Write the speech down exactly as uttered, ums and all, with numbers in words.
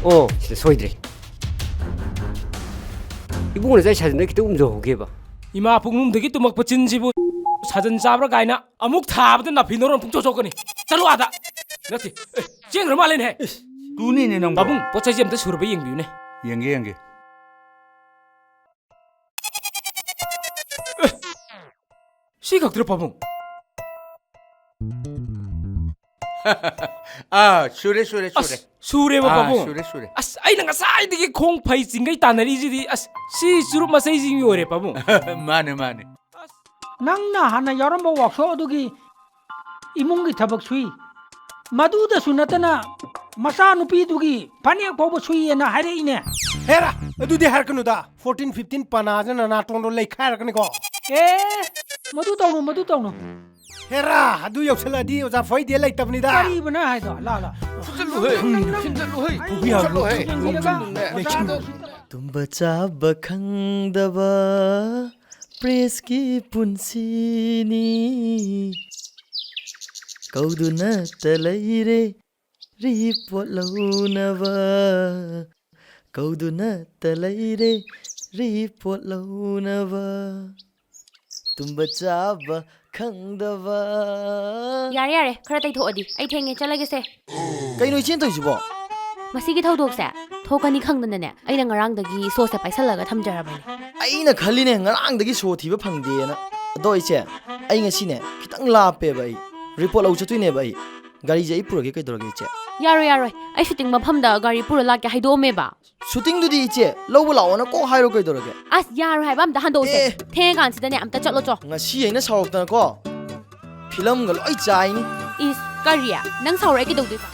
ꯑꯣ, ꯁꯤꯗ ꯁꯣꯏꯗ꯭ꯔꯦ꯫ ꯏꯕꯨꯡꯉꯣꯅ ꯆꯥꯏ ꯁꯥꯖꯟꯗ ꯈꯤꯇꯪ ꯎꯝꯖꯍꯧꯒꯦꯕ꯫ ꯏꯃꯥ ꯄꯨꯛꯅꯨꯡꯗꯒꯤ ꯇꯨꯝꯃꯛꯄ ꯆꯤꯟꯁꯤꯕꯨ ꯁꯥꯖꯟ ꯆꯥꯕ꯭ꯔꯥ ꯀꯥꯏꯅ ꯑꯃꯨꯛ ꯊꯥꯕꯗ ꯅꯥꯐꯤ ꯅꯔꯣꯟ ꯄꯨꯡꯆꯣꯠ ꯆꯣꯠꯀꯅꯤ꯫ ꯆꯠꯂꯣ ꯑꯥꯗ꯫ ꯅꯠꯇꯦ, ꯑꯦ, ꯆꯦꯟꯈ꯭ꯔ ꯃꯥꯜꯂꯦꯅꯦꯍꯦ꯫ ꯏꯁ, ꯇꯨꯅꯤꯅꯦ ꯅꯪꯕꯣ꯫ ꯄꯥꯕꯨꯡ, ꯄꯣꯠ ꯆꯩꯁꯦ ꯑꯝꯇ ꯁꯨꯔꯕ ꯌꯦꯡꯕꯤꯌꯨꯅꯦ꯫ ꯌꯦꯡꯒꯦ, ꯌꯦꯡꯒꯦ꯫ ꯁꯤ ꯈꯛꯇ꯭ꯔꯣ ꯄꯥꯕꯨꯡ? ꯑꯥ, ꯁꯨꯔꯦ, ꯁꯨꯔꯦ, ꯁꯨꯔꯦ꯫ ꯑꯁ, ꯁꯨꯔꯦꯕ ꯑꯥ, ꯄꯥꯕꯨꯡ? ꯁꯨꯔꯦ, ꯁꯨꯔꯦ꯫ ꯑꯁ, ꯑꯩꯅ ꯉꯁꯥꯏꯗꯒꯤ ꯈꯣꯡ ꯐꯩ ꯆꯤꯡꯒꯩ ꯇꯥꯟꯅꯔꯤꯁꯤꯗꯤ꯫ ꯑꯁ, ꯁꯤ ꯆꯨꯔꯨꯞ ꯃꯆꯩꯁꯤꯡꯒꯤ ꯑꯣꯏꯔꯦ ꯄꯥꯕꯨꯡ꯫ ꯃꯥꯅꯦ, ꯃꯥꯅꯦ꯫ ꯅꯪꯅ ꯍꯥꯟꯅ ꯌꯥꯎꯔꯝꯕ ꯋꯥꯛꯁꯣꯞ ꯑꯗꯨꯒꯤ ꯏꯃꯨꯡꯒꯤ ꯊꯕꯛ ꯁꯨꯏ꯫ ꯃꯗꯨꯗꯁꯨ ꯅꯠꯇꯅ ꯃꯆꯥꯅꯨꯄꯤꯗꯨꯒꯤ ꯐꯅꯦꯛ ꯐꯥꯎꯕ ꯁꯨꯏꯌꯦꯅ ꯍꯥꯏꯔꯛꯏꯅꯦ꯫ ꯍꯦꯔꯥ, ꯑꯗꯨꯗꯤ ꯍꯥꯏꯔꯛꯀꯅꯨꯗ꯫ Fourteen, fifteen ꯄꯅꯥꯁꯤꯅ ꯅꯥꯇꯣꯟꯗꯣ ꯂꯩꯈꯥꯏꯔꯛꯀꯅꯤꯀꯣ꯫ ꯑꯦ, ꯃꯗꯨ ꯇꯧꯅꯨ, ꯃꯗꯨ ꯇꯧꯅꯨ꯫ ꯍꯦꯔꯥ, ꯑꯗꯨ ꯌꯧꯁꯜꯂꯛꯑꯗꯤ ꯑꯣꯖꯥ ꯐꯣꯏꯗꯦ ꯂꯩꯇꯕꯅꯤꯗ꯫ ꯀꯔꯤꯕꯅꯣ ꯍꯥꯏꯗꯣ? ꯂꯥ, ꯂꯥ꯫ ꯐꯨꯖꯜꯂꯨꯍꯦ, ꯐꯨꯖꯜꯂꯨꯍꯦ, ꯐꯨꯕꯤ ꯍꯥꯏꯕꯅꯤ꯫ ꯐꯨꯖꯜꯂꯨꯍꯦ, ꯐꯨꯕꯤ ꯍꯥꯏꯕꯅꯤ꯫ ꯐꯨꯖꯜꯂꯨꯅꯦ꯫ ꯑꯣꯖꯥꯗꯣ ꯇꯨꯝꯕ ꯆꯥꯕ ꯈꯪꯗꯕ ꯄ꯭ꯔꯦꯁꯀꯤ ꯄꯨꯟꯁꯤꯅꯤ꯫ ꯀꯧꯗꯨꯅꯇ ꯂꯩꯔꯦ ꯔꯤꯄꯣꯔꯠ ꯂꯧꯅꯕ꯫ ꯀꯧꯗꯨꯅꯇ ꯂꯩꯔꯦ ꯔꯤꯄꯣꯔꯠ ꯂꯧꯅꯕ꯫ ꯇꯨꯝꯕ ꯆꯥꯕ ꯈꯪꯗꯕ꯫ ꯌꯥꯔꯦ, ꯌꯥꯔꯦ, ꯈꯔ ꯇꯩꯊꯣꯛꯑꯗꯤ꯫ ꯑꯩ ꯊꯦꯡꯉꯦ, ꯆꯠꯂꯒꯦꯁꯦ꯫ ꯀꯩꯅꯣ ꯏꯆꯦꯅ ꯇꯧꯔꯤꯁꯤꯕꯣ? ꯃꯁꯤꯒꯤ ꯊꯧꯗꯣꯛꯁꯦ ꯊꯣꯛꯀꯅꯤ ꯈꯪꯗꯅꯅꯦ, ꯑꯩꯅ ꯉꯔꯥꯡꯗꯒꯤ ꯁꯣꯁꯦ ꯄꯥꯏꯁꯜꯂꯒ ꯊꯝꯖꯔꯕꯅꯦ꯫ ꯑꯩꯅ ꯈꯜꯂꯤꯅꯦ, ꯉꯔꯥꯡꯗꯒꯤ ꯁꯣ ꯊꯤꯕ ꯐꯪꯗꯦꯅ꯫ ꯑꯗꯣ ꯏꯆꯦ, ꯑꯩ ꯉꯁꯤꯅꯦ ꯈꯤꯇꯪ ꯂꯥꯞꯄꯦꯕ꯫ ꯑꯩ ꯔꯤꯄꯣꯔꯠ ꯂꯧ ꯆꯠꯇꯣꯏꯅꯦꯕ ꯑꯩ꯫ ꯒꯥꯔꯤꯁꯦ ꯑꯩ ꯄꯨꯔꯒꯦ ꯀꯩꯗꯧꯔꯒꯦ ꯏꯆꯦ? ꯌꯥꯔꯣꯏ, ꯌꯥꯔꯣꯏ, ꯑꯩ ꯁꯨꯇꯤꯡ ꯃꯐꯝꯗ ꯒꯥꯔꯤ ꯄꯨꯔ ꯂꯥꯛꯀꯦ ꯍꯥꯏꯗꯣꯛꯑꯝꯃꯦꯕ꯫ ꯁꯨꯇꯤꯡꯗꯨꯗꯤ ꯏꯆꯦ, ꯂꯧꯕ ꯂꯥꯛꯑꯣꯅ ꯀꯣꯛ ꯍꯥꯏꯔꯣ ꯀꯩꯗꯧꯔꯒꯦ? ꯑꯁ, ꯌꯥꯔꯣꯏ ꯍꯥꯏꯕ, ꯑꯝꯇ ꯍꯟꯗꯣꯛꯎꯁꯦ꯫ ꯑꯦ꯫ ꯊꯦꯡꯉꯀꯥꯟꯁꯤꯗꯅꯦ, ꯑꯝꯇ ꯆꯠꯂꯣ ꯆꯣ꯫ ꯉꯁꯤ ꯑꯩꯅ ꯁꯥꯎꯔꯛꯇꯅꯀꯣ, ꯐꯤꯂꯝꯒ ꯂꯣꯏ ꯆꯥꯏꯅꯤ꯫ ꯏꯁ, ꯀꯔꯤ? ꯅꯪ ꯁꯥꯎꯔꯛꯑꯦ ꯀꯩꯗꯧꯗꯣꯏꯕ?